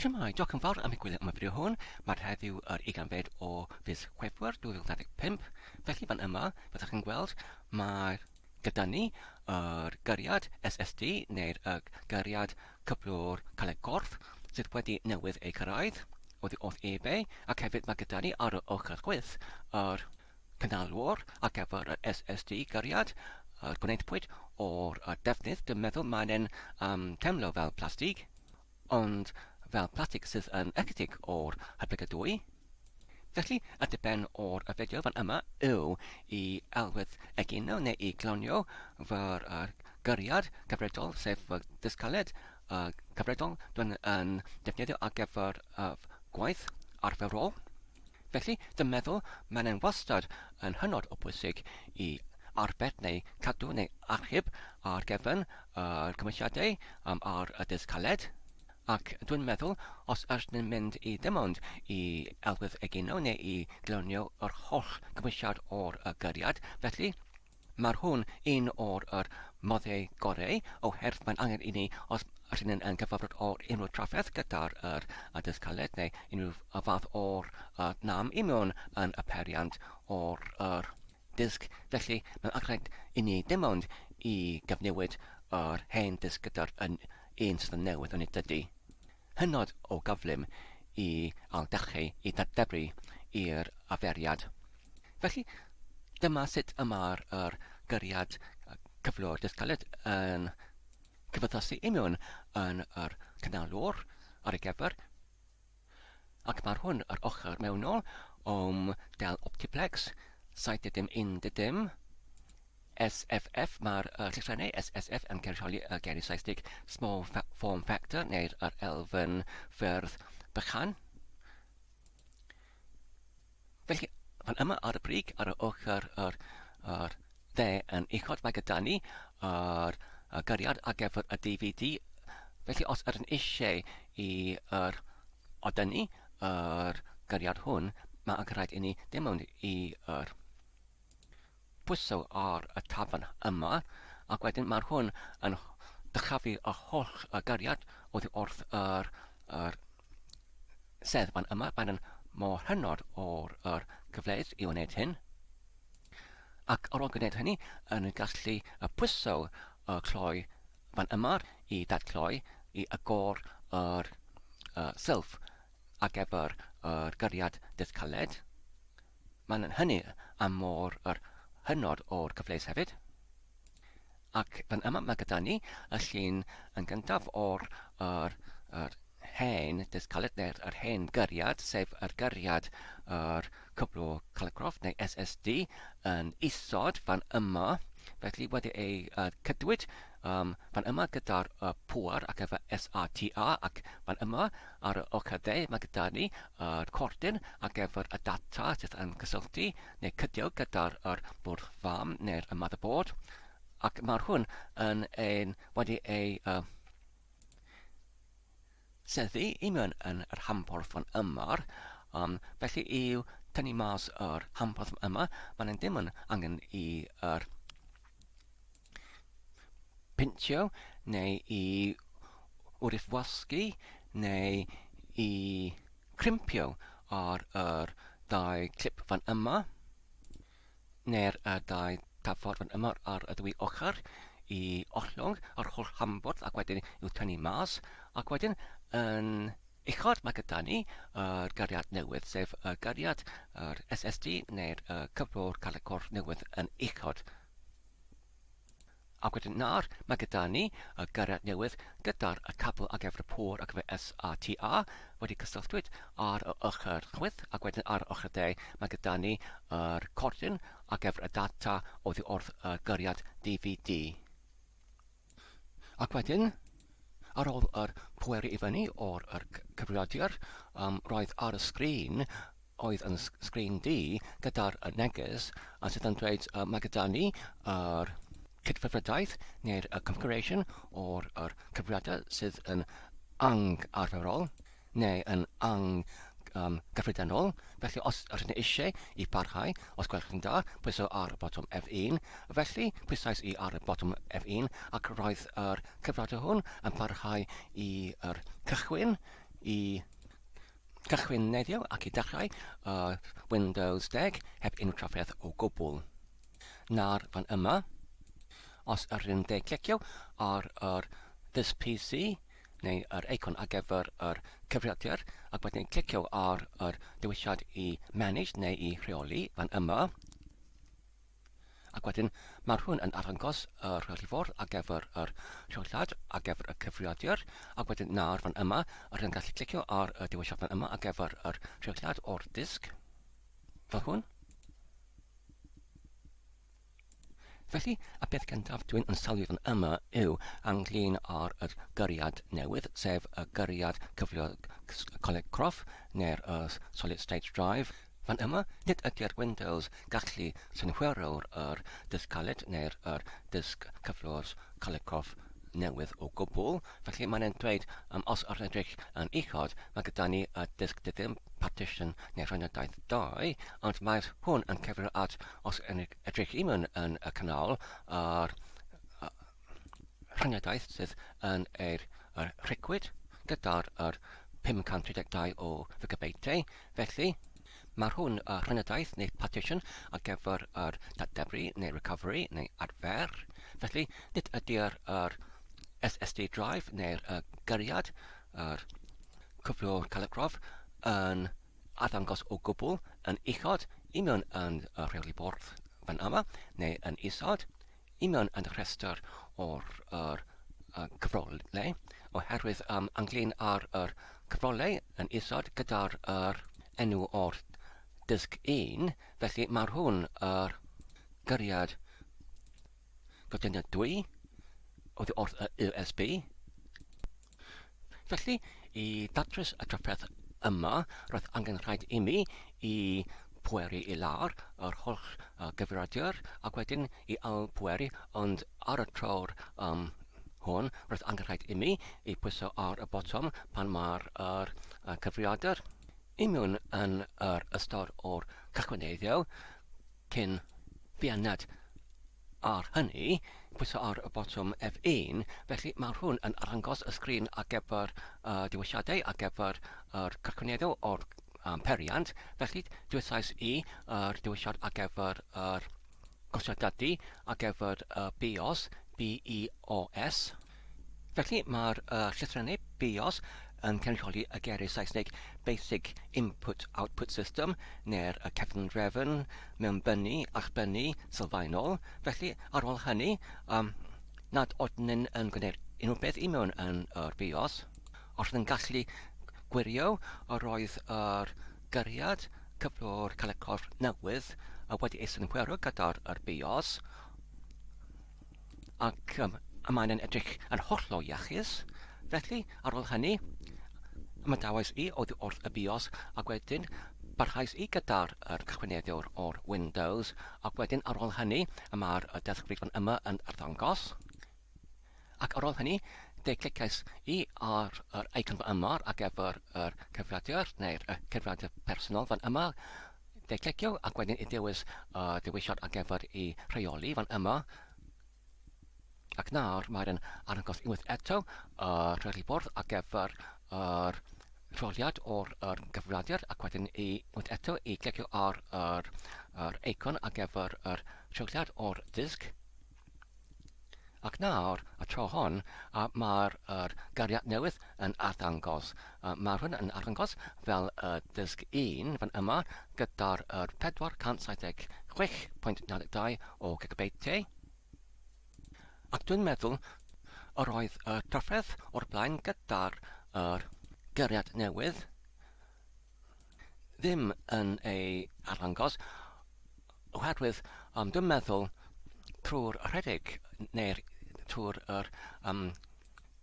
Shwmae, diolch yn fawr am eich gwylio am y fideo hwn. Mae'r heddiw yr ugeinfed o fis Chwefror 2025. Felly fan yma, fyddwch chi'n gweld, mae gyda ni yr gyriad SSD neu'r y gyriad cyflwr caled gorff sydd wedi newydd ei cyrraedd oddi wrth eBay ac hefyd mae gyda ni ar y ochr chwith yr cynhalwr ar gyfer yr SSD gyriad yr gwnaethpwyd o'r defnydd, dwi'n meddwl mae'n e'n um, teimlo fel plastig. ond fel plastig sydd yn ychydig o'r hyblygadwy. Felly, y diben o'r fideo fan yma yw i elwedd egino neu i glonio fy gyriad cyfredol, sef fy disg caled cyfredol dwi'n yn defnyddio ar gyfer gwaith arferol. Felly, dwi'n meddwl mae'n yn wastad yn hynod o bwysig i arbed neu cadw neu archeb ar gefn yr cymwysiadau ar y disg caled. Ac dwi'n meddwl os ydyn ni'n mynd i ddim ond i elwydd egino neu i glonio yr holl gymwysiad o'r gyriad, felly Mae'r hwn un o'r yr moddau gorau oherwydd mae'n angen i ni os ydyn ni'n yn cyfarfod o'r unrhyw trafferth gyda'r yr y disg caled neu unrhyw fath o'r y nam i mewn yn y periant o'r yr disg felly mae'n angen i ni dim ond i gyfnewid yr hen disg gyda'r yn un sydd yn newydd yn ei dydy. Hynod o gyflym i ailddechrau i ddadebru i'r arferiad. Felly, dyma sut y mae'r yr gyriad cyflwr disg caled yn cyfathasu i mewn yn yr canolwr ar ei gyfer, ac mae'r hwn yr ochr mewnol o'm Dell Optiplex 7010 SFF, mae'r llythrennau SSF yn cynrychioli y geiriau Saesneg Small Form Factor neu'r yr elfen ffyrdd bychan. Felly, fan yma ar y brig, ar y ochr yr, yr dde yn uchod, mae gyda ni yr, y gyriad ar gyfer y DVD. Felly, os ydyn eisiau i yr odynnu yr gyriad hwn, mae yn rhaid i ni dim ond i yr pwyso ar y tafarn yma, ac wedyn mae'r hwn yn dychafu y holl y gariad oddi wrth yr, yr sedd fan yma. Mae'n yn mor hynod o'r yr cyfleus i wneud hyn. Ac ar ôl gwneud hynny, yn gallu y pwyso y cloi fan yma i ddatgloi, i agor yr uh, silff ar gyfer yr gyriad dydd caled. Mae'n hynny am mor yr hynod o'r cyfleus hefyd. Ac fan yma mae gyda ni y llun yn gyntaf o'r yr, yr hen disg caled neu'r yr hen gyriad, sef yr gyriad yr cwpl o Calcroft neu SSD yn isod fan yma. Felly wedi ei uh, cydwyd um, fan yma gyda'r uh, pŵer ac efo SATA ac fan yma ar y ochr dde mae gyda ni yr cordyn ar gyfer y data sydd yn cysylltu neu cydio gyda'r yr bwrdd fam neu'r y motherboard ac mae'r hwn yn ein wedi ei uh, seddu i mewn yn yr hamporth fan yma. Um, felly i'w tynnu mas yr hamporth yma, mae'n ddim yn angen i yr pintio neu i wrthwasgu neu i crimpio ar yr ddau clip fan yma neu'r ddau tafod fan yma ar y ddwy ochr i ollwng yr holl hambwrdd ac wedyn i'w tynnu mas ac wedyn yn uchod mae gyda ni yr gariad newydd sef y gariad yr SSD neu'r cyflwr calecor newydd yn uchod. Ac wedyn nawr mae gyda ni y gyrraedd newydd gyda'r y cabl ar gyfer y pŵer ar gyfer SATA wedi cysylltwyd ar y ochr chwith ac wedyn ar y ochr dde mae gyda ni yr cordyn ar gyfer y data oddi wrth y gyriad DVD. Ac wedyn, ar ôl yr pweru i fyny o'r yr cyfrifiadur, um, roedd ar y sgrin oedd yn sgrin du gyda'r neges a sydd yn dweud uh, mae gyda ni yr cydfyfrydaeth neu'r y configuration o'r yr cyfrifiadur sydd yn angarferol neu yn ang um, gyffredinol. Felly os ydych chi eisiau i parhau, os gwelwch yn dda, pwyso ar y botwm F1. Felly, pwysais i ar y botwm F1 ac roedd yr cyfrifiadur hwn yn parhau i yr cychwyn. i cychwyn heddiw ac i dechrau uh, Windows 10 heb unrhyw trafferth o gwbl. Nawr fan yma, os yr yn de clicio ar yr This PC neu yr eicon ar gyfer yr cyfrifiadur ac wedyn clicio ar yr dewisiad i Manage neu i rheoli fan yma, Ac wedyn mae'r hwn yn arddangos y rheolifwr ar gyfer yr rheoliad ar gyfer y cyfrifiadur ac wedyn nawr fan yma rydyn gallu clicio ar y dewisiad fan yma ar gyfer yr rheoliad o'r disg fel hwn. Felly, y peth cyntaf dwi'n yn sylwi fan yma yw ynglyn â'r yr gyriad newydd, sef y gyriad cyflio Coleg Croff neu'r Solid State Drive. Fan yma, nid ydy'r Windows gallu synhwyrio'r yr disg caled neu'r yr disg cyflwr caletcoff newydd o gwbl, felly mae'n e'n dweud um, os yr edrych yn uchod, mae gyda ni y disg diddim partition neu rhaniadaeth 2, ond mae hwn yn cyfeirio at os yn edrych i mewn yn y canol yr rhaniadaeth sydd yn yr, yr rhicwyd gyda'r yr 532 o fegabeitau. Felly, mae'r hwn y rhaniadaeth neu partition ar gyfer yr datdebru neu recovery neu adfer. Felly, nid ydy'r yr SSD drive neu'r y gyriad, yr cyflwr calegrof yn arddangos o gwbl yn uchod i mewn yn y rheoli bwrdd fan yma neu yn isod. I mewn yn y rhestr o'r yr cyfrolau, oherwydd um, ynglyn â'r yr cyfrolau yn isod gyda'r yr enw o'r disg 1, felly mae'r hwn yr gyriad godyniad 2 oddi wrth y USB. Felly, i datrys y trafferth yma, roedd angen rhaid imi i pweru i lawr yr holl gyfrifiadur ac wedyn i ail pweru, ond ar y tro'r um, hwn, roedd angen rhaid imi i pwyso ar y botwm pan mae'r yr, uh, cyfrifiadur i mewn yn yr ystod o'r cychwynneiddio cyn buaned Ar hynny, pwyso ar y botwm F1, felly mae hwn yn arddangos y sgrin ar gyfer y dewisiadau ar gyfer yr cychwyneddol o'r um, periant, felly dewisais i yr dewisiad ar gyfer yr gosodadu ar gyfer y BIOS, B-I-O-S. Felly mae'r uh, llythrennau BIOS yn cynrychioli y geiriau Saesneg Basic Input Output System neu'r y cefndrefn mewnbynnu allbynnu sylfaenol. Felly, ar ôl hynny, um, nad oedden yn gwneud unrhyw beth i mewn yn yr BIOS, os yn gallu gwirio yr oedd yr gyriad cyflwr caletcorff newydd wedi ei synhwyro gyda'r yr BIOS, ac um, y mae'n yn edrych yn hollol iachus. Felly, ar ôl hynny, ymadawas i oddi wrth y BIOS ac wedyn barhaus i gyda'r yr cychwyneddiwr o'r Windows ac wedyn ar ôl hynny y mae'r desgrifan yma yn arddangos. Ac ar ôl hynny, de clicais i ar yr icon fan yma ar gyfer yr cyfrifiadur neu'r cyfrifiadur personol fan yma De clicio ac wedyn i dewis y dewisiad ar gyfer i rheoli fan yma. Ac nawr mae'r yn arddangos unwaith eto y rheoli bwrdd ar gyfer yr rheoliad o'r yr gyfrifiadur ac wedyn i unwaith eto i clicio ar yr, yr eicon ar gyfer yr rheoliad o'r disg. Ac nawr, y tro hon, mae'r yr gariad newydd yn arddangos. Mae'r hwn yn arddangos fel y disg 1 fan yma gyda'r yr 476.92 o gigabeitiau. Ac dwi'n meddwl yr oedd y trafferth o'r blaen gyda'r yr gariad newydd ddim yn ei arddangos oherwydd um, dwi'n meddwl trwy'r rhedeg neu'r trwy'r yr, um,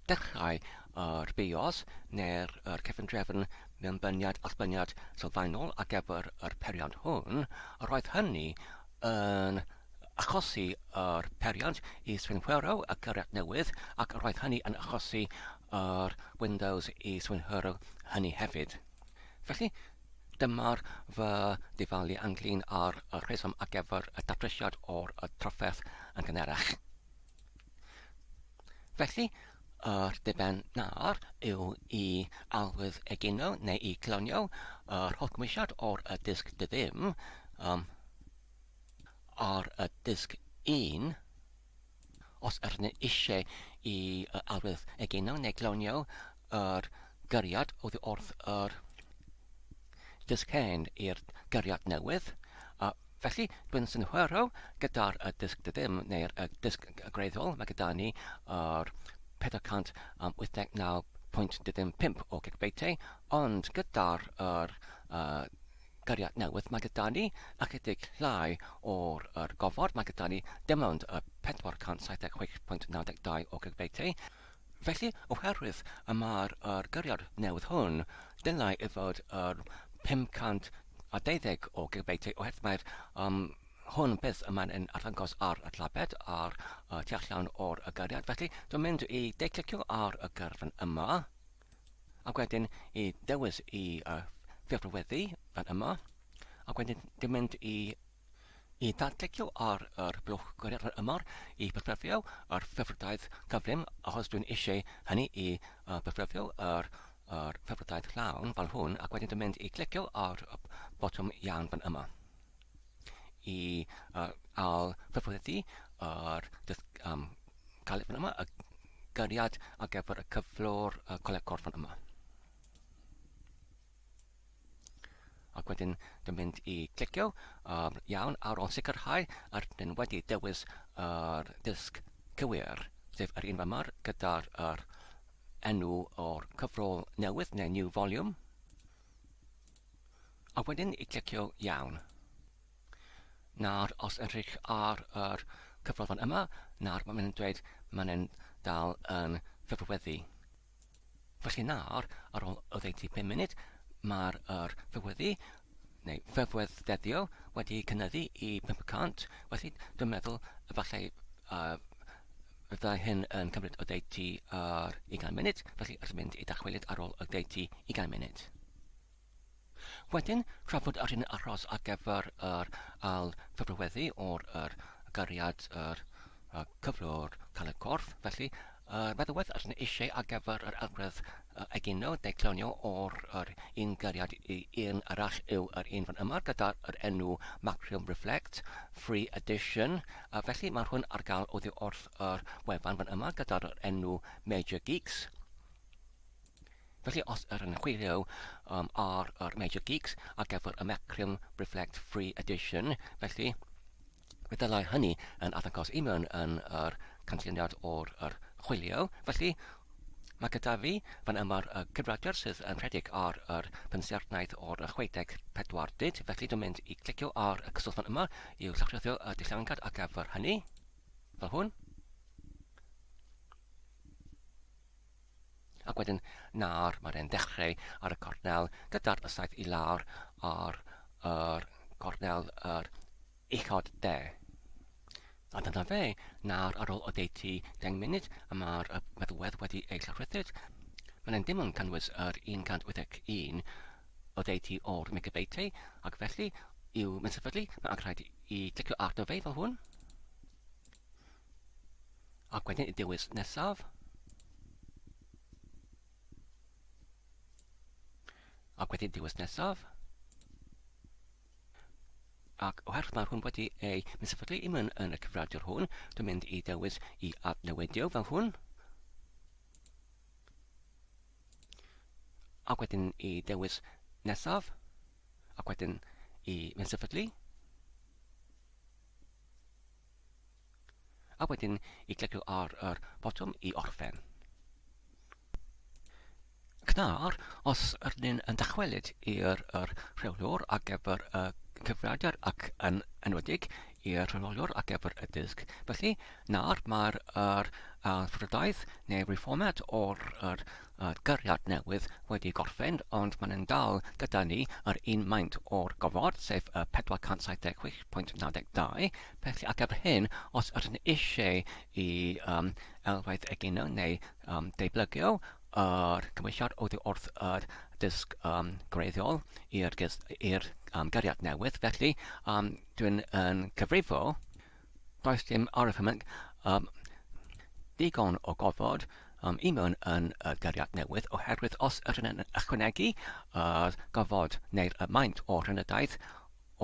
dechrau yr BIOS neu'r yr cefndrefn mewnbyniad allbyniad sylfaenol ar gyfer yr periant hwn, yr oedd hynny yn achosi yr periant i swynhwyro y cyrraedd newydd ac yr oedd hynny yn achosi yr Windows i swynhwyro hynny hefyd. Felly, dyma'r fy difalu ynglyn â'r rheswm ar gyfer y datrysiad o'r trafferth yn gynharach. Felly, yr diben nawr yw i alwydd egino neu i clonio yr holl gymwysiad o'r y disg dy ddim um, ar y disg 1, os ydyn ni eisiau i alwydd egino neu glonio yr gyriad oddi wrth yr disg hen i'r gyriad newydd. Felly, dwi'n synhwyro gyda'r y disg dy ddim neu'r y disg gwreiddiol, mae gyda ni yr 489.25 o gigabyteau, ond gyda'r yr uh, gyriad newydd mae gyda ni ychydig llai o'r yr gofod, mae gyda ni dim ond y 476.92 o gigabyteau. Felly, oherwydd y mae'r yr gyriad newydd hwn, dylai i fod yr 520 o gigabyteau oherwydd mae'r um, hwn beth y mae'n yn arddangos ar y tlabed ar y tu allan o'r y gyriad. Felly, dwi'n mynd i de-clicio ar y gyrfan yma, ac wedyn i dewis i uh, ffurfweddu fan yma, ac wedyn dwi'n mynd i i ddadlicio ar yr blwch gwiriadol yma i byffrifio yr ffurfwrdaeth cyflym achos dwi'n eisiau hynny i uh, byffrifio yr, yr ffurfwrdaeth llawn fel hwn ac wedyn dwi'n mynd i clicio ar y botwm iawn fan yma i uh, al ffurfweddu yr um, cael fan yma y gyriad ar gyfer y cyflwr y coleg corff fan yma. Ac wedyn dwi'n mynd i clicio ar iawn ar ôl sicrhau yr dyn wedi dewis yr disg cywir, sef yr un yma gyda'r yr enw o'r cyfrol newydd neu new volume. A wedyn i clicio iawn. Nawr, os edrych ar yr cyfrol fan yma, nawr mae'n dweud mae'n dal yn ffurfweddu. Felly nawr, ar ôl oddeutu 5 munud, mae'r yr ffurfweddu, neu ffurfwedd-ddeddio, wedi cynyddu i 500. Felly, dwi'n meddwl efallai uh, fyddai hyn yn cymryd oddeutu yr 20 munud, felly rydym mynd i dychwelyd ar ôl oddeutu 20 munud. Wedyn, trafod yr un aros ar gyfer yr ail ffurfweddu o'r yr gyriad yr y cyflwr caled corff, felly yr meddalwedd yr eisiau ar gyfer yr agwedd egino neu clonio o'r yr un gyriad i un arall yw yr un fan yma gyda'r yr enw Macrium Reflect Free Edition, a felly mae hwn ar gael oddi wrth yr wefan fan yma gyda'r enw Major Geeks. Felly os yr yn chwilio um, ar yr Major Geeks ar gyfer y Macrium Reflect Free Edition, felly fe ddylai hynny yn arddangos i mewn yn yr canlyniad o'r yr chwilio. Felly mae gyda fi fan yma'r y cyfrifiadur sydd yn rhedeg ar yr pensaernïaeth o'r 64 dyd, felly dwi'n mynd i clicio ar y cyswllt fan yma i'w llawrlwytho y dillangad ar gyfer hynny, fel hwn. Ac wedyn nawr mae'r e'n dechrau ar y cornel gyda'r ysaith i lawr ar yr cornel yr uchod de. A dyna fe, nawr ar ôl oddeutu 10 munud, y mae'r meddalwedd wedi ei llawrythyd. Mae'n e'n dim ond cynnwys yr 181 oddeutu o'r megabyteau, ac felly i'w mensefydlu, mae'n rhaid i clicio arno fe fel hwn. Ac wedyn y dewis nesaf. Ac wedyn dewis nesaf. Ac oherwydd mae hwn wedi ei mysefydlu i mewn yn y cyfrifiadur hwn, dwi'n mynd i dewis i adnewidio fel hwn. Ac wedyn i dewis nesaf. Ac wedyn i mysefydlu. A wedyn i glicio ar yr botwm i orffen. Cnar, os ydyn yn dychwelyd i'r yr rheolwr ar gyfer y cyfrifiadur ac yn enwedig i'r rheolwr ar gyfer y disg. Felly, nawr mae'r yr ffrwdaeth neu reformat o'r yr gyriad newydd wedi gorffen, ond mae'n yn dal gyda ni yr un maint o'r gofod, sef y 476.92. Felly, ar gyfer hyn, os ydyn ni eisiau i um, elwaith egino neu um, deblygio yr cymwysiad oddi wrth yr disg um, gwreiddiol i'r i'r um, gyriad newydd, felly um, dwi'n yn cyfrifo does dim ar y foment um, digon o gofod. i mewn yn y gyriad newydd oherwydd os ydyn yn ychwanegu yr gofod neu'r y maint o'r rhenadaeth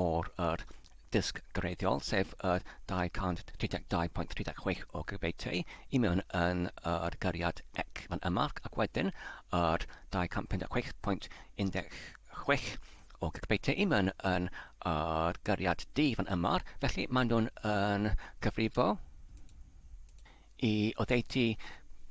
o'r yr disg gwreiddiol, sef y 232.36 o gigabeitiau, i mewn yn yr gyriad ec fan yma, ac wedyn yr 256.16 o gigabeitiau i mewn yn yr gyriad D fan yma, felly maen nhw'n yn cyfrifo i oddeutu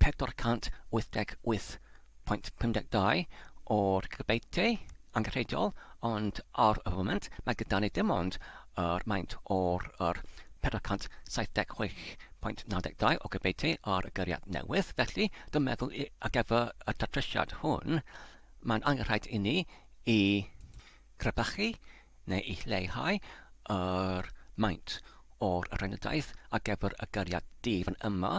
488.52 o'r gigabeitiau angenrheidiol, ond ar y foment mae gyda ni dim ond yr maint o'r yr 476.92 o gigabeitiau ar y gyriad newydd, felly dwi'n meddwl ar gyfer y datrysiad hwn mae'n angenrhaid i ni i crebachu neu i lleihau yr maint o'r rhenadaeth ar gyfer y gyriad D fan yma,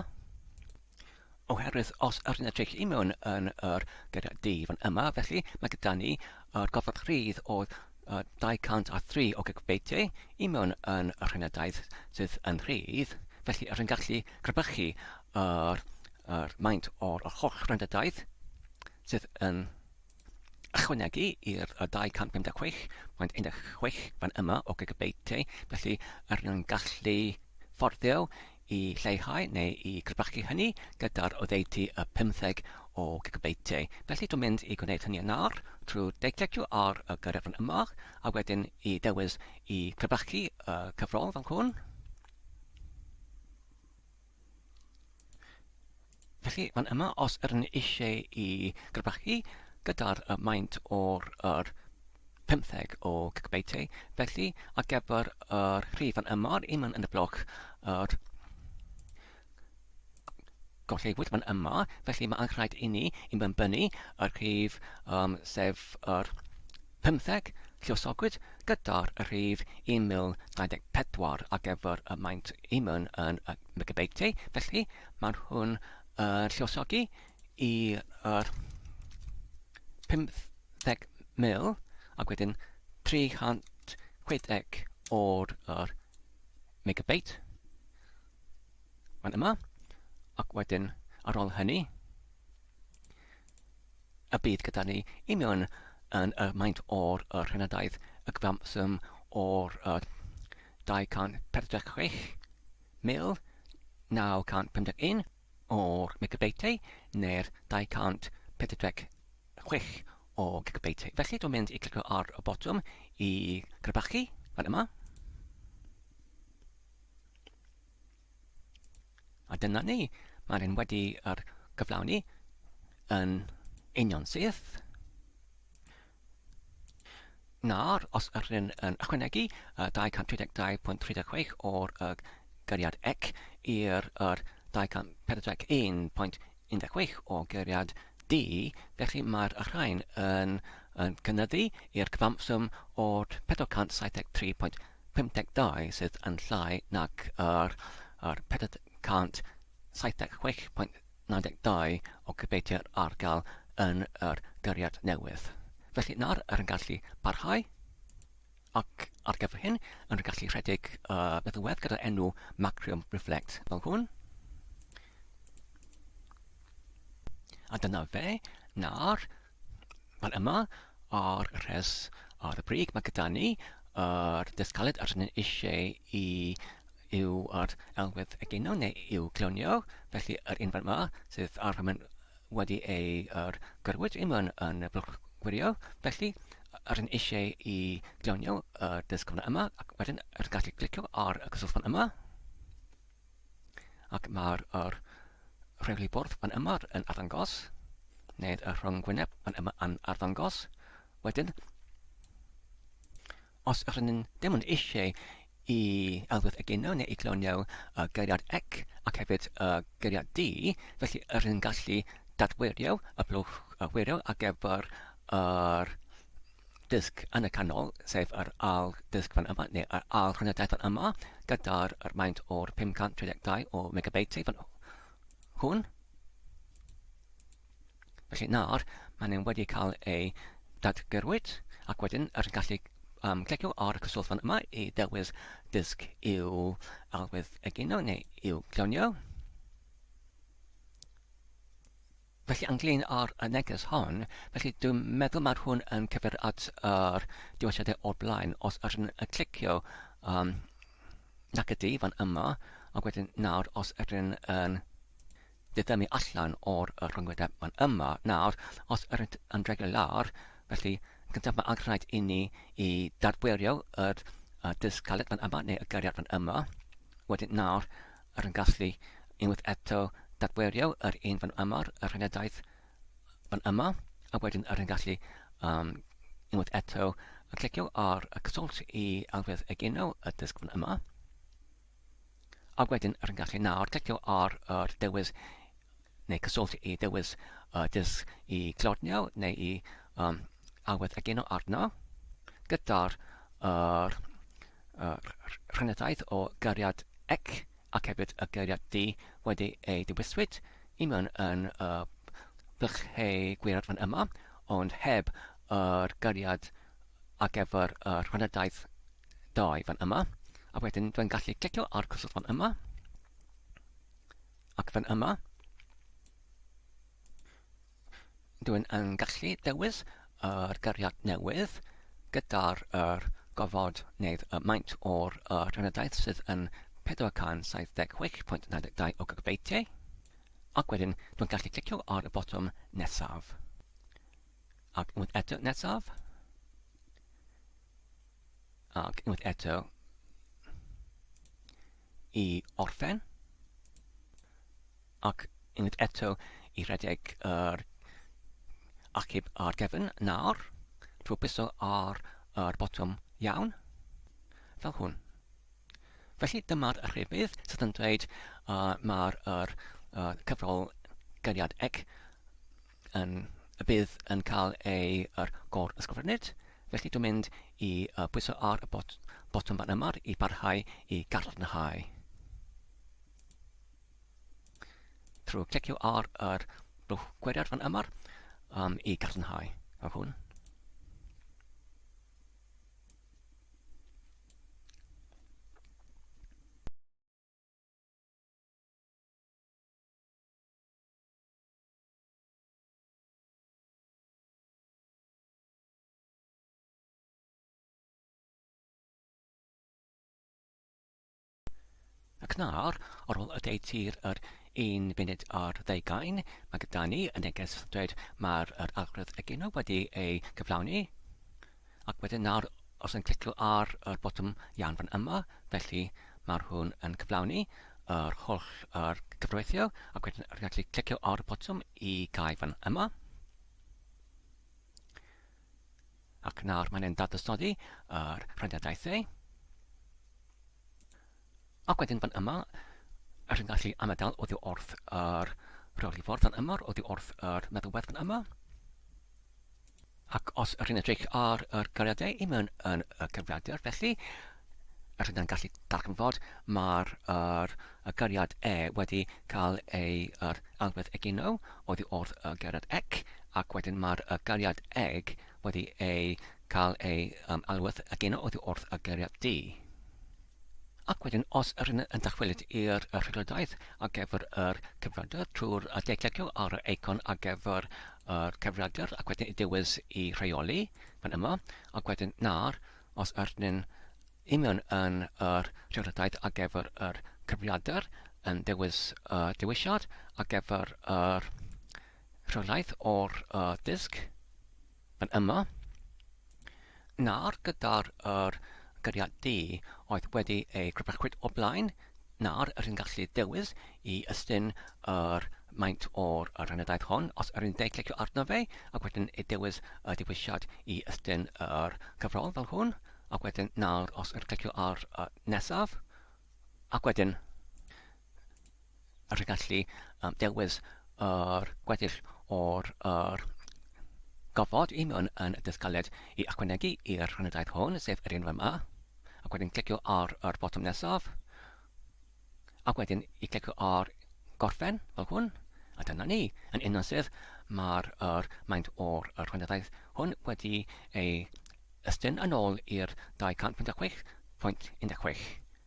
oherwydd os yr yn edrych i mewn yn yr gyriad D fan yma, felly mae gyda ni yr gofod rhydd o 203 o gigabeitiau i mewn yn y rhenadaeth sydd yn rhydd, felly yr yn gallu crebachu yr, yr maint o'r holl rhenadaeth sydd yn ychwanegu i'r 256.16 fan yma o gigabeitiau, felly yr yn gallu fforddio i lleihau neu i crebachu hynny gyda'r oddeutu y 15 o gigabeitiau. Felly dwi'n mynd i gwneud hynny yn nawr trwy deiclecio ar y gyrraedd fan yma a wedyn i dewis i crebachu y cyfrol fel hwn. Felly, fan yma, os ydyn ni eisiau i grybachu gyda'r maint o'r yr 15 o gigabeitiau, felly ar gyfer yr rhif fan yma, un yn y bloc yr gollewyd fan yma, felly mae angen i ni i mewnbynnu yr rhif, sef yr 15 lluosogwyd gyda'r rhif 1024 ar gyfer y maint imwn yn y megabeitiau, felly mae hwn yn lluosogi i'r 50,000 ac wedyn 360 o'r yr megabeit fan yma, ac wedyn ar ôl hynny y bydd gyda ni i mewn yn y maint o'r yr rhenadaeth y cyfanswm o'r 246,951 o'r megabeitiau neu'r 246 o gigabeitiau. Felly dwi'n mynd i clicio ar y botwm i crebachu fan yma. A dyna ni, mae hyn wedi yr gyflawni yn union syth. Nawr, os ydyn yn ychwanegu 232.36 o'r gyriad ec i'r 241.16 o gyriad D, felly mae'r rhain yn, yn cynyddu i'r cyfanswm o'r 473. 52 sydd yn llai nag yr yr 476.92 o gybeitiau ar gael yn yr gyriad newydd. Felly nawr yr yn gallu parhau ac ar gyfer hyn yn gallu rhedeg y meddalwedd gyda enw Macrium Reflect fel hwn. A dyna fe, nawr Fan yma, ar y rhes ar y brig, mae gyda ni yr disg caled a rydyn ni eisiau i yw yr elwedd egino neu i'w clonio. Felly yr un fan yma sydd ar y wedi ei yr gyrwyd i mewn yn y blwch gwirio. Felly rydyn ni eisiau i glonio y disg fan yma ac wedyn rydyn gallu clicio ar y cyswllt fan yma. Ac mae'r yr rheoli bwrdd fan yma yn arddangos, neu'r y rhyngwyneb fan yma yn arddangos. Wedyn, os ydyn ni'n dim ond eisiau i elfydd egino neu i glonio y geiriad ec ac hefyd y geiriad D, felly ydyn ni'n gallu dadwirio y blwch wirio ar gyfer yr disg yn y canol, sef yr ail disg fan yma, neu yr ail rhynadaeth fan yma, gyda'r yr maint o'r 532 o megabeitiau fan hwn. Felly nawr, mae nhw'n wedi cael ei dadgyrwyd, ac wedyn yr yn gallu clicio ar y cyswllt fan yma i ddewis disg i'w alwydd egino neu i'w clonio. Felly ynglyn â'r y neges hon, felly dwi'n meddwl mae'r hwn yn cyfeirio at yr dewisiadau o'r blaen, os ydyn yn clicio um, nac ydy fan yma, ac wedyn nawr os ydyn yn diddymu allan o'r y rhyngwyneb fan yma, nawr os ydyn yn dregio lawr, felly gyntaf mae angen rhaid i ni i dadwirio yr y disg caled fan yma neu y gyriad fan yma, wedyn nawr Yr yn gallu unwaith eto dadwirio yr un fan yma, y rhaniadaeth fan yma, a wedyn yr yn gallu um, unwaith eto clicio ar y cyswllt i alwedd egino y disg fan yma. A wedyn yr yn gallu nawr clicio ar yr dewis neu cyswllt i dewis y disg i glodnio neu i um, alwedd egino arno gyda'r yr, yr rhaniadaeth o gariad ec ac hefyd y geiriad D wedi ei dewiswyd i mewn yn y blychau gwaelod fan yma, ond heb yr geiriad ar gyfer y rhaniadaeth 2 fan yma. A wedyn dwi'n gallu clicio ar cyswllt fan yma, ac fan yma. Dwi'n yn gallu dewis yr gyrriad newydd gyda'r yr gofod neu y maint o'r y rhenadaeth sydd yn 476.92 o gigabeitiau, ac wedyn dwi'n gallu clicio ar y botwm nesaf. Ac unwaith eto nesaf. Ac unwaith eto i orffen. Ac unwaith eto i redeg yr achub ar gefn nawr, trwy bwyso ar yr botwm iawn, fel hwn. Felly dyma'r rhybudd sydd yn dweud uh, mae'r yr, uh, cyfrol gariad ec yn, y bydd yn cael ei yr gor ysgrifennu. Felly dwi'n mynd i uh, bwyso ar y bot, botwm fan yma i barhau i gadarnhau. Trwy clicio ar yr blwch gwiriad fan yma um, i gadarnhau ar hwn. Ac nawr, ar ôl y deutir yr un funud ar ddeugain, mae gyda ni y neges yn dweud mae'r yr algorithm egino wedi ei gyflawni. Ac wedyn nawr, os yn clicio ar yr botwm iawn fan yma, felly mae'r hwn yn cyflawni yr holl yr cyfreithio, ac wedyn rwy'n gallu clicio ar y botwm i gau fan yma. Ac nawr mae'n ein dadansoddi yr rhaniadaethau. Ac wedyn fan yma, rydyn gallu ymadael oddi wrth yr rheoli ffordd fan yma, oddi wrth yr meddalwedd fan yma. Ac os rydyn edrych ar yr gariadau i mewn yn y cyfrifiadur, felly, rydyn gallu darganfod mae'r yr, y gariad E wedi cael ei yr alwedd egino oddi wrth y gariad ec, ac wedyn mae'r y gariad eg wedi ei cael ei um, alwedd egino oddi wrth y gariad D. Ac wedyn, os yr yn dychwelyd i'r rheoliadaeth ar gyfer yr cyfrifiadur trwy'r de-clicio ar yr eicon ar gyfer yr cyfrifiadur ac wedyn i dewis i rheoli fan yma, ac wedyn nawr, os yr yn union yn yr rheoliadaeth ar gyfer yr cyfrifiadur yn dewis y dewisiad ar gyfer yr rheolaeth o'r disg fan yma. Nawr gyda'r yr gyriad D oedd wedi ei grybachwyd o blaen, nawr yr yn gallu dewis i ystyn yr maint o'r yr rhanadaeth hon, os yr yn de-clicio arno fe, ac wedyn i dewis y dewisiad i ystyn yr cyfrol fel hwn, ac wedyn nawr os yr clicio ar y nesaf, ac wedyn rwy'n gallu um, dewis yr gweddill o'r yr gofod i mewn yn y disgaled i ychwanegu i'r rhanadaeth hwn, sef yr un yma, ac wedyn clicio ar yr botwm nesaf, ac wedyn i clicio ar gorffen fel hwn, a dyna ni. Yn union sydd, mae'r yr maint o'r yr rhanadaeth hwn wedi ei Estyn yn ôl i'r 256.16.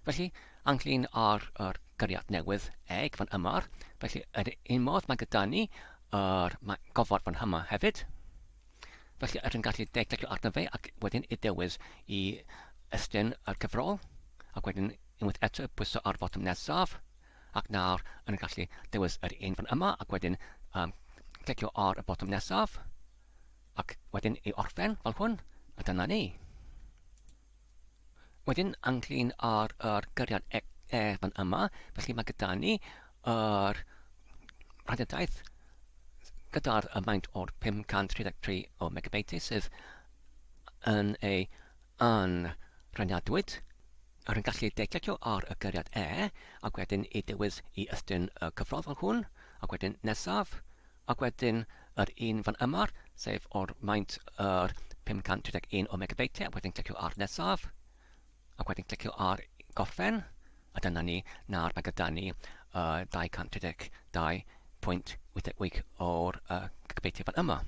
Felly, ynglyn â'r yr gyriad newydd eg fan yma, felly yr un modd mae gyda ni yr gofod fan yma hefyd. Felly ydyn gallu de-clicio arno fe ac wedyn i dewis i estyn yr cyfrol ac wedyn unwaith eto pwyso ar fotwm nesaf ac nawr yn gallu dewis yr un fan yma ac wedyn um, clicio ar y botwm nesaf ac wedyn i orffen fel hwn a dyna ni. Wedyn ynglyn â'r yr gyriad e, e fan yma, felly mae gyda ni yr rhagadaeth gyda'r y maint o'r 533 o megabytes sydd yn ei anrhaniadwyd. Yr yn gallu declicio ar y gyriad E ac wedyn i dewis i ystyn y cyfrol fel hwn ac wedyn nesaf Ac wedyn yr un fan yma, sef o'r maint yr 531 o megabeitiau, ac wedyn clicio ar nesaf, ac wedyn clicio ar gorffen, a dyna ni, nawr mae gyda ni uh, 232.88 o'r uh, gigabeitiau fan yma.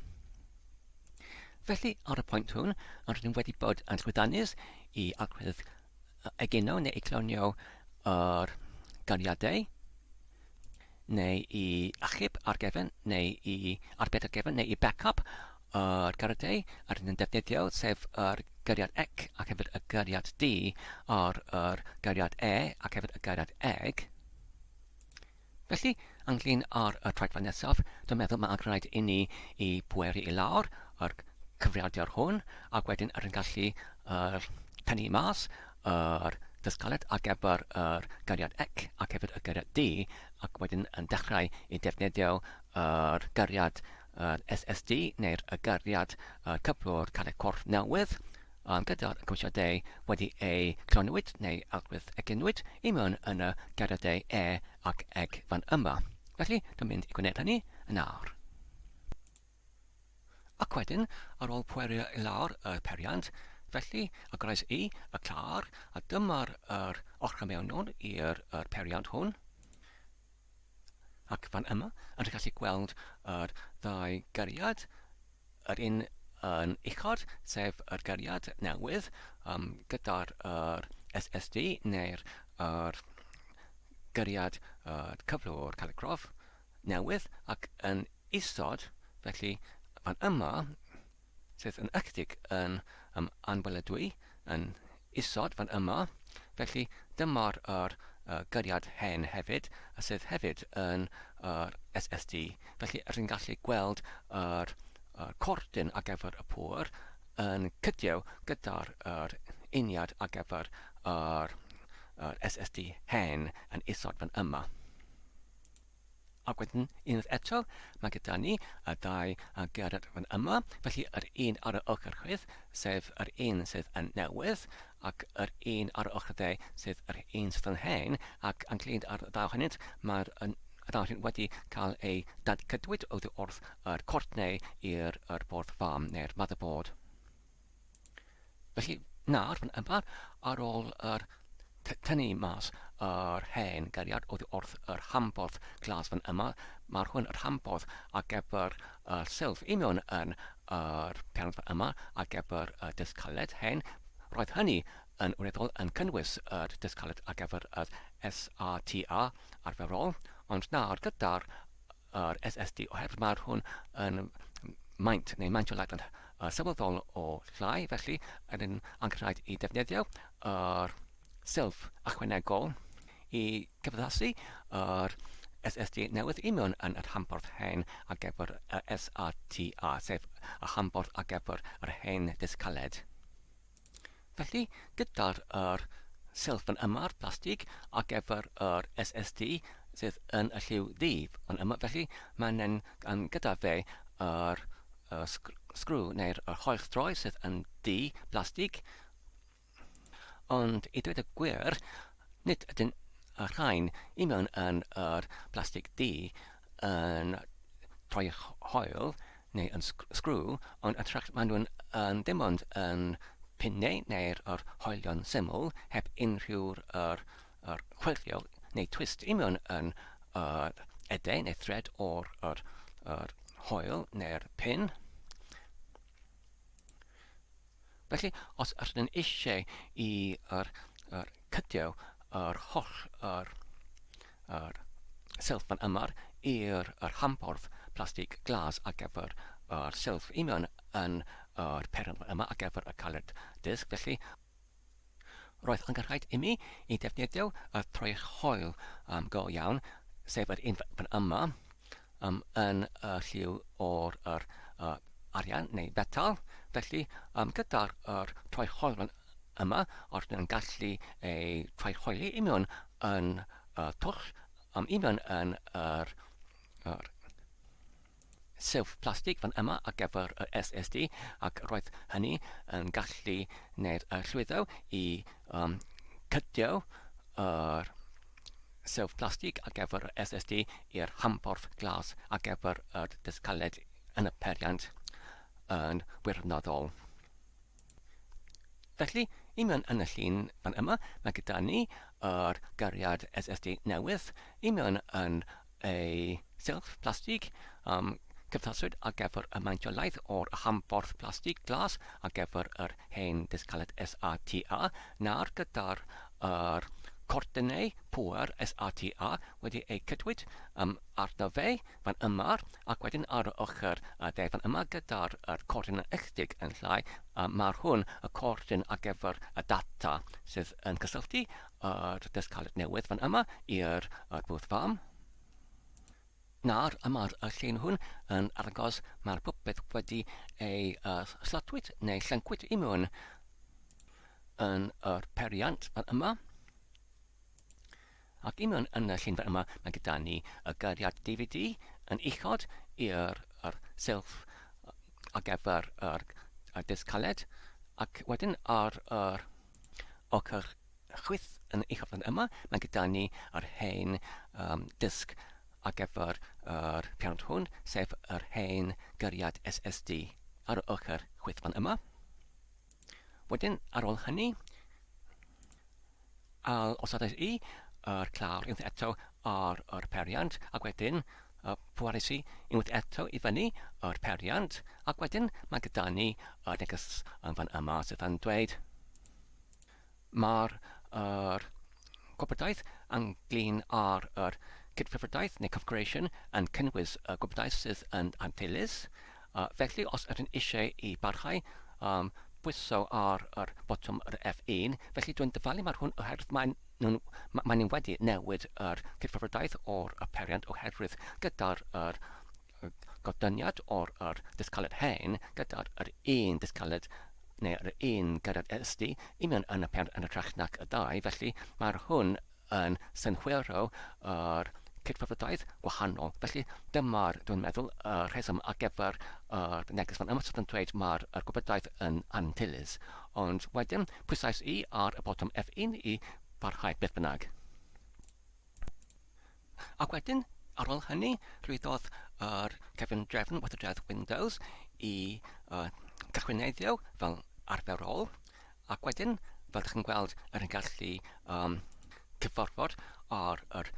Felly, ar y pwynt hwn, rydym wedi bod yn llwyddiannus i agwedd egino neu i clonio yr gariadau neu i achub ar gefn, neu i arbed ar gefn, neu i backup yr gariadau a rydyn yn defnyddio, sef yr gariad ec ac hefyd y gariad D ar yr gariad E ac hefyd y gariad eg. Felly, ynglyn â'r y traethfa nesaf, dwi'n meddwl mae rhaid i ni i pweru i lawr yr cyfrifiadur hwn ac wedyn yr yn gallu yr tynnu mas yr dysgaled ar gyfer yr gariad ec ac hefyd y gariad D ac wedyn yn dechrau i defnyddio yr gariad yr SSD neu'r y gariad y cyflwr caled corff newydd um, gyda'r cymwysiadau wedi eu clonwyd neu agwedd eginwyd i mewn yn y geiriadau e ac eg fan yma. Felly, dwi'n mynd i gwneud hynny yn awr. Ac wedyn, ar ôl pwerio i lawr y periant, felly, agrais i y clar, a dyma'r yr ochr mewnol i'r yr periant hwn. Ac fan yma, ydych gallu gweld yr ddau gariad, yr un yn uchod, sef yr gariad newydd um, gyda'r yr SSD neu'r yr gariad yr cyflwr caligrof newydd ac yn isod, felly fan yma, sydd yn ychydig yn um, anweladwy yn isod fan yma. Felly dyma'r yr, uh, gyriad hen hefyd, a sydd hefyd yn yr SSD. Felly rydyn ni'n gallu gweld yr, yr cordyn ar gyfer y pŵer yn cydio gyda'r yr uniad ar gyfer yr, yr SSD hen yn isod fan yma. Ac wedyn, unwaith eto, mae gyda ni y ddau gerdded fan yma. Felly, yr un ar y ochr chwith, sef yr un sydd yn newydd, ac yr un ar y ochr dde, sydd yr un sydd yn hen, ac yn glud ar y ddau ohonynt, mae'r y ddau ohonynt wedi cael eu dadgydwyd oddi wrth yr cort neu i'r yr bwrdd fam neu'r motherboard. Felly, nawr, fan yma, ar ôl yr tynnu mas yr hen gariad oddi wrth yr hambwrdd glas fan yma, mae'r hwn yr hambwrdd ar gyfer y silff i mewn yn yr piano fan yma ar gyfer y disg caled hen. Roedd hynny yn wreiddiol yn cynnwys yr disg caled ar gyfer y SATA arferol, ond nawr gyda'r yr SSD oherwydd mae'r hwn yn maint neu maint o laeth yn sylweddol o llai, felly yn yn angenrhaid i defnyddio yr silff ychwanegol i gyfaddasu yr SSD newydd i mewn yn yr hambwrdd hen ar gyfer y SATA, sef y hambwrdd ar gyfer yr hen disg caled. Felly, gyda'r yr silff yn yma'r plastig ar gyfer yr SSD sydd yn y lliw ddu yn yma, felly mae'n yn, yn gyda fe yr, y sgrw neu'r yr holl droi sydd yn du plastig. Ond i dweud y gwir, nid ydyn y rhain i mewn yn yr plastig du yn troi hoel neu yn sgrw, ond yn hytrach maen nhw'n yn dim ond yn pinnau neu'r yr hoelion syml heb unrhyw'r yr, yr chwilio neu twist i mewn yn yr edau neu thread o'r yr, yr hoel neu'r pin. Felly, os ydyn ni eisiau i yr, yr cydio yr holl yr, yr silff fan yma i'r yr hambwrdd plastig glas ar gyfer yr silff i mewn yn yr peryl yma ar gyfer y caled disg. Felly, roedd angen rhaid i mi i ddefnyddio y troell hoel um, go iawn, sef yr un fan yma, um, yn y lliw o'r yr, uh, arian neu fetal. Felly, um, gyda'r yr troell hoel fan yma, os yn gallu ei troell hoeli i mewn yn y twll, um, i mewn yn yr, yr silff plastig fan yma ar gyfer y SSD ac roedd hynny yn gallu neu'r y llwyddo i um, cydio yr silff plastig ar gyfer y SSD i'r hamporth glas ar gyfer yr disg caled yn y periant yn wirfoddol. Felly, i mewn yn y llun fan yma, mae gyda ni yr gariad SSD newydd i mewn yn ei silff plastig um, cyftaswyd ar gyfer y maentiolaeth o'r hamborth plastig glas ar gyfer yr hen disg caled SATA nawr gyda'r yr cordynau pŵer SATA wedi eu cydwyd um, arno fe fan yma ac wedyn ar y ochr y dde fan yma gyda'r yr cordyn yn ychydig yn llai, a mae'r hwn y cordyn ar gyfer y data sydd yn cysylltu yr disg caled newydd fan yma i'r yr bwth fam. Nawr, y mae'r y llun hwn yn arddangos mae'r popeth wedi ei uh, slotwyd neu llyncwyd i mewn yn yr periant fan yma. Ac i mewn yn y llun yma mae gyda ni y gyriad DVD yn uchod i'r yr silff ar gyfer yr, y disg caled ac wedyn ar yr ochr chwith yn uchod fan yma mae gyda ni yr hen um, disg ar gyfer yr pianod hwn sef yr hen gyriad SSD ar y ochr chwith fan yma. Wedyn ar ôl hynny Al osodais i yr clawr unwaith eto ar yr periant, ac wedyn y pwaris i unwaith eto i fyny yr periant, ac wedyn mae gyda ni y neges yn fan yma sydd yn dweud mae'r yr gwybodaeth ynglyn â'r yr cydffurfiadaeth neu configuration yn cynnwys y gwybodaeth sydd yn anteilus. Uh, felly, os ydyn eisiau i barhau, um, pwyso ar yr botwm yr F1, felly dwi'n dyfalu mae'r hwn oherwydd mae'n nhw'n mae nhw wedi newid yr cydffurfiadaeth o'r y periant oherwydd gyda'r yr godyniad o'r yr disg caled hen gyda'r yr un disg caled neu yr un gyda'r SD i mewn yn y periant yn hytrach nac y ddau, felly mae'r hwn yn synhwyro yr cydfyfyrdaidd gwahanol. Felly dyma'r, dwi'n meddwl, y rheswm ar gyfer yr neges fan yma sydd yn dweud mae'r yr gwybodaeth yn anhilys. Ond wedyn, pwysais i ar y botwm F1 i barhau beth bynnag. Ac wedyn, ar ôl hynny, llwyddodd yr cyfundrefn weithrededd Windows i uh, cychwynneiddio fel arferol. Ac wedyn, fel ydych chi'n gweld, yr yn gallu um, cyfarfod ar yr,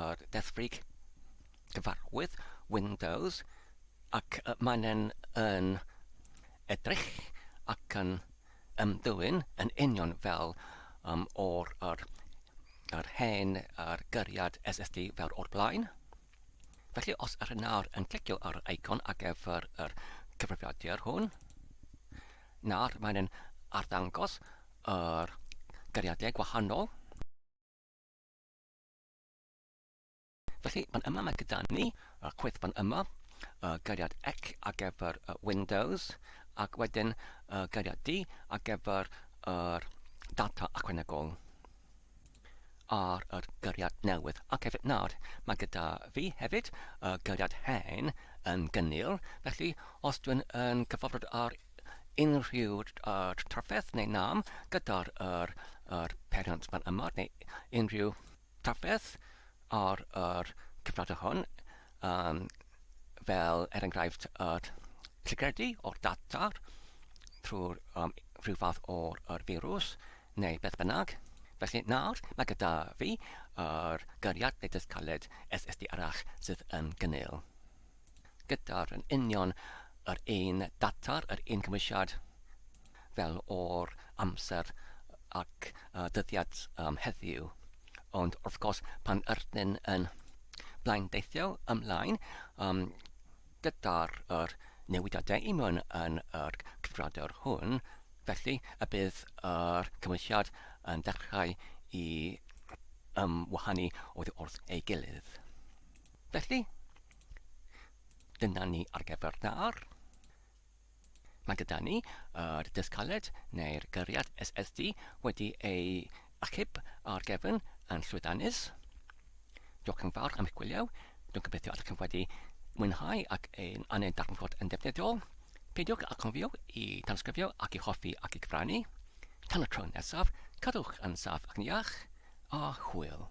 yr deddfrig gyfarwydd Windows ac uh, mae'n yn, yn edrych ac yn ymddwyn yn union fel um, o'r yr, yr hen yr gyriad SSD fel o'r blaen. Felly os ydych nawr yn clicio ar yr eicon ar gyfer yr cyfrifiadur hwn, nawr mae'n yn arddangos yr gyriadau gwahanol. Felly fan yma mae gyda ni y chwith fan yma, y gyriad ec ar gyfer y Windows, ac wedyn y gyriad D ar gyfer yr data ychwanegol. ar yr gyriad newydd. Ac hefyd nawr, mae gyda fi hefyd y gyriad hen yn gynnil, felly os dwi'n yn cyfarfod ar unrhyw uh, trafferth neu nam gyda'r yr, yr peiriant fan yma, neu unrhyw trafferth ar yr cyfnodau hwn, um, fel er enghraifft yr llygredu o'r data trwy'r um, rhyw fath o'r yr firws neu beth bynnag. Felly nawr mae gyda fi yr gyriad neu disg caled SSD arall sydd yn gynnil. Gyda'r yn union yr un data, yr un cymwysiad fel o'r amser ac uh, dyddiad um, heddiw. Ond wrth gwrs, pan ydyn yn blaendeithio ymlaen, um, gyda'r yr newidiadau i mewn yn yr cyfrifiadur hwn, felly y bydd yr cymwysiad yn dechrau i ymwahanu oddi wrth ei gilydd. Felly, dyna ni ar gyfer nawr. Mae gyda ni yr disg caled neu'r gyriad SSD wedi ei achub ar gefn yn llwyddiannus. Diolch yn fawr am eich gwyliau. Dwi'n gobeithio ydych chi wedi mwynhau ac ein angen darganfod yn ddefnyddiol. Peidiwch â chofio i tanysgrifio ac i hoffi ac i gyfrannu. Tan y tro nesaf, cadwch yn saff ac yn iach, a hwyl.